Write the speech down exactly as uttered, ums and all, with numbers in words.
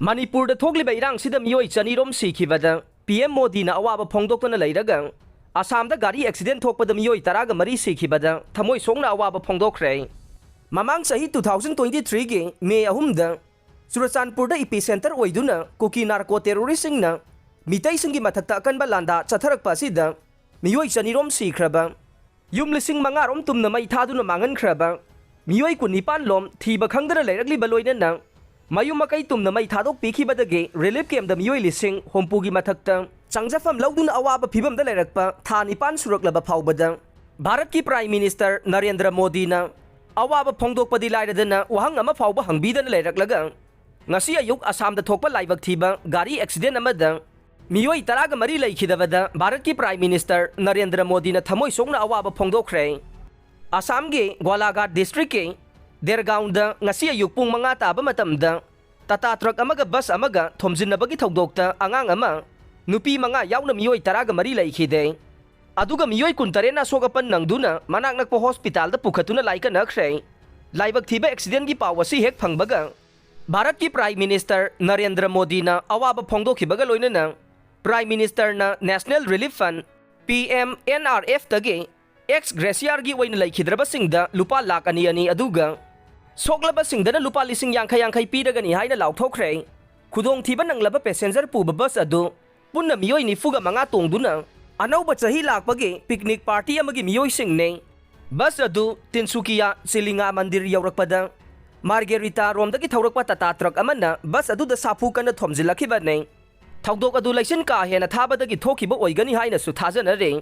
ꯃꯅꯤꯄꯨꯔꯗ ꯊꯣꯛꯂꯤꯕ ꯏꯔꯥꯡꯁꯤꯗ ꯃꯤꯑꯣꯏ ꯆꯅꯤꯔꯣꯝ ꯁꯤꯈꯤꯕꯗ ꯄꯤ ꯑꯦꯝ ꯃꯣꯗꯤꯅ ꯑꯋꯥꯕ ꯐꯣꯡꯗꯣꯛꯇꯨꯅ ꯂꯩꯔꯒ, ꯑꯁꯥꯝꯗ ꯒꯥꯔꯤ ꯑꯦꯛꯁꯤꯗꯦꯟ ꯊꯣꯛꯄꯗ ꯃꯤꯑꯣꯏ ꯇꯔꯥꯒ ꯃꯔꯤ ꯁꯤꯈꯤꯕꯗ ꯊꯃꯣꯏ ꯁꯣꯛꯅ ꯑꯋꯥꯕ ꯐꯣꯡꯗꯣꯛꯈ꯭ꯔꯦ꯫ ꯃꯃꯥꯡ ꯆꯍꯤ two thousand twenty threeꯒꯤ ꯃꯦ ꯑꯍꯨꯝꯗ ꯆꯨꯔꯆꯥꯟꯄꯨꯔꯗ ꯏꯄꯤ ꯁꯦꯟꯇꯔ ꯑꯣꯏꯗꯨꯅ ꯀꯨꯀꯤ ꯅꯥꯔꯀꯣ ꯇꯦꯔꯣꯔꯤꯁꯁꯤꯡꯅ ꯃꯤꯇꯩꯁꯤꯡꯒꯤ ꯃꯊꯛꯇ ꯑꯀꯟꯕ ꯂꯥꯟꯗꯥ ꯆꯠꯊꯔꯛꯄ ꯑꯁꯤꯗ ꯃꯤꯑꯣꯏ ꯆꯅꯤꯔꯣꯝ ꯁꯤꯈ꯭ꯔꯕ, ꯌꯨꯝ ꯂꯤꯁꯤꯡ ꯃꯉꯥꯔꯣꯝ ꯇꯨꯝꯅ ꯃꯩ ꯊꯥꯗꯨꯅ ꯃꯥꯡꯍꯟꯈ꯭ꯔꯕ, ꯃꯤꯑꯣꯏ ꯀꯨꯟꯅꯤꯄꯥꯟ ꯂꯣꯝ ꯊꯤꯕ ꯈꯪꯗꯅ ꯂꯩꯔꯛꯂꯤꯕ ꯂꯣꯏꯅꯅ ꯃꯌꯨꯝ ꯃꯀꯩ ꯇꯨꯝꯅ ꯃꯩ ꯊꯥꯗꯣꯛꯄꯤꯈꯤꯕꯗꯒꯤ ꯔꯤꯂꯤꯐ ꯀꯦꯝꯞꯇ ꯃꯤꯑꯣꯏ ꯂꯤꯁꯤꯡ ꯍꯨꯝꯐꯨꯒꯤ ꯃꯊꯛꯇ ꯆꯪꯖꯐꯝ ꯂꯧꯗꯨꯅ ꯑꯋꯥꯕ ꯐꯤꯕꯝꯗ ꯂꯩꯔꯛꯄ ꯊꯥ ꯅꯤꯄꯥꯟ ꯁꯨꯔꯛꯂꯕ ꯐꯥꯎꯕꯗ ꯚꯥꯔꯠꯀꯤ ꯄ꯭ꯔꯥꯏꯝ ꯃꯤꯅꯤꯁꯇꯔ ꯅꯔꯦꯟꯗ꯭ꯔ ꯃꯣꯗꯤꯅ ꯑꯋꯥꯕ ꯐꯣꯡꯗꯣꯛꯄꯗꯤ ꯂꯥꯏꯔꯗꯅ ꯋꯥꯍꯪ ꯑꯃ ꯐꯥꯎꯕ ꯍꯪꯕꯤꯗꯅ ꯂꯩꯔꯛꯂꯒ, ꯉꯁꯤ ꯑꯌꯨꯛ ꯑꯁꯥꯝꯗ ꯊꯣꯛꯄ ꯂꯥꯏꯕꯛ ꯊꯤꯕ ꯒꯥꯔꯤ ꯑꯦꯛꯁꯤꯗꯦꯟ ꯑꯃꯗ ꯃꯤꯑꯣꯏ ꯇꯔꯥꯒ ꯃꯔꯤ ꯂꯩꯈꯤꯗꯕꯗ ꯚꯥꯔꯠꯀꯤ ꯄ꯭ꯔꯥꯏꯝ ꯃꯤꯅꯤꯁꯇꯔ ꯅꯔꯦꯟꯗ꯭ꯔ ꯃꯣꯗꯤꯅ ꯊꯃꯣꯏ ꯁꯣꯛꯅ ꯑꯋꯥꯕ ꯐꯣꯡꯗꯣꯛꯈ꯭ꯔꯦ꯫ ꯑꯁꯥꯝꯒꯤ ꯒ꯭ꯋꯥꯂꯥꯘꯥꯠ ꯗꯤꯁꯇ꯭ꯔꯤꯛꯀꯤ ꯗꯦꯔꯒꯥꯎꯟꯗ ꯉꯁꯤ ꯑꯌꯨꯛ ꯄꯨꯡ ꯃꯉꯥ ꯇꯥꯕ ꯃꯇꯝꯗ ꯇꯥꯇꯥ ꯇ꯭ꯔꯛ ꯑꯃꯒ ꯕꯁ ꯑꯃꯒ ꯊꯣꯝꯖꯤꯟꯅꯕꯒꯤ ꯊꯧꯗꯣꯛꯇ ꯑꯉꯥꯡ ꯑꯃ, ꯅꯨꯄꯤ ꯃꯉꯥ ꯌꯥꯎꯅ ꯃꯤꯑꯣꯏ ꯇꯔꯥꯒ ꯃꯔꯤ ꯂꯩꯈꯤꯗꯦ꯫ ꯑꯗꯨꯒ ꯃꯤꯑꯣꯏ ꯀꯨꯟꯇꯔꯦꯠꯅ ꯑꯁꯣꯛ ꯑꯄꯟ ꯅꯪꯗꯨꯅ ꯃꯅꯥꯛ ꯅꯛꯄ ꯍꯣꯁꯄꯤꯇꯥꯜꯗ ꯄꯨꯈꯠꯇꯨꯅ ꯂꯥꯏꯀꯠꯅꯈ꯭ꯔꯦ꯫ ꯂꯥꯏꯕꯛ ꯊꯤꯕ ꯑꯦꯛꯁꯤꯗꯦꯟꯒꯤ ꯄꯥꯎ ꯑꯁꯤ ꯍꯦꯛ ꯐꯪꯕꯒ ꯚꯥꯔꯠꯀꯤ ꯄ꯭ꯔꯥꯏꯝ ꯃꯤꯅꯤꯁꯇꯔ ꯅꯔꯦꯟꯗ꯭ꯔ ꯃꯣꯗꯤꯅ ꯑꯋꯥꯕ ꯐꯣꯡꯗꯣꯛꯈꯤꯕꯒ ꯂꯣꯏꯅꯅ ꯄ꯭ꯔꯥꯏꯝ ꯃꯤꯅꯤꯁꯇꯔꯅ national relief fund, P M N R ꯑꯦꯐꯇꯒꯤ ꯑꯦꯛꯁ ꯒ꯭ꯔꯦꯁꯤꯌꯥꯔꯒꯤ ꯑꯣꯏꯅ ꯂꯩꯈꯤꯗ꯭ꯔꯕꯁꯤꯡꯗ ꯂꯨꯄꯥ ꯂꯥꯈ ꯑꯅꯤ ꯑꯅꯤ ꯑꯗꯨꯒ ꯁꯣꯛꯂꯕꯁꯤꯡꯗꯅ ꯂꯨꯄꯥ ꯂꯤꯁꯤꯡ ꯌꯥꯡꯈꯩ ꯌꯥꯡꯈꯩ ꯄꯤꯔꯒꯅꯤ ꯍꯥꯏꯅ ꯂꯥꯎꯊꯣꯛꯈ꯭ꯔꯦ꯫ ꯈꯨꯗꯣꯡꯊꯤꯕ ꯅꯪꯂꯕ ꯄꯦꯁꯦꯟꯖꯔ ꯄꯨꯕ ꯕꯁ ꯑꯗꯨ ꯄꯨꯟꯅ ꯃꯤꯑꯣꯏ ꯅꯤꯐꯨꯒ ꯃꯉꯥ ꯇꯣꯡꯗꯨꯅ ꯑꯅꯧꯕ ꯆꯍꯤ ꯂꯥꯛꯄꯒꯤ ꯄꯤꯛꯅꯤꯛ ꯄꯥꯔꯇꯤ ꯑꯃꯒꯤ ꯃꯤꯑꯣꯏꯁꯤꯡꯅꯤ꯫ ꯕꯁ ꯑꯗꯨ ꯇꯤꯟꯁꯨꯀꯤꯌꯥ ꯆꯤꯂꯤꯉꯥ ꯃꯟꯗꯤꯔ ꯌꯧꯔꯛꯄꯗ ꯃꯥꯔꯒꯦꯔꯤꯇꯥ ꯔꯣꯝꯗꯒꯤ ꯊꯧꯔꯛꯄ ꯇꯥꯇꯥ ꯇ꯭ꯔꯛ ꯑꯃꯅ ꯕꯁ ꯑꯗꯨꯗ ꯁꯥꯐꯨ ꯀꯟꯅ ꯊꯣꯝꯖꯤꯜꯂꯛꯈꯤꯕꯅꯤ꯫ ꯊꯧꯗꯣꯛ ꯑꯗꯨ ꯂꯩꯆꯤꯟ ꯀꯥ ꯍꯦꯟꯅ ꯊꯥꯕꯗꯒꯤ ꯊꯣꯛꯈꯤꯕ ꯑꯣꯏꯒꯅꯤ ꯍꯥꯏꯅꯁꯨ ꯊꯥꯖꯅꯔꯤ꯫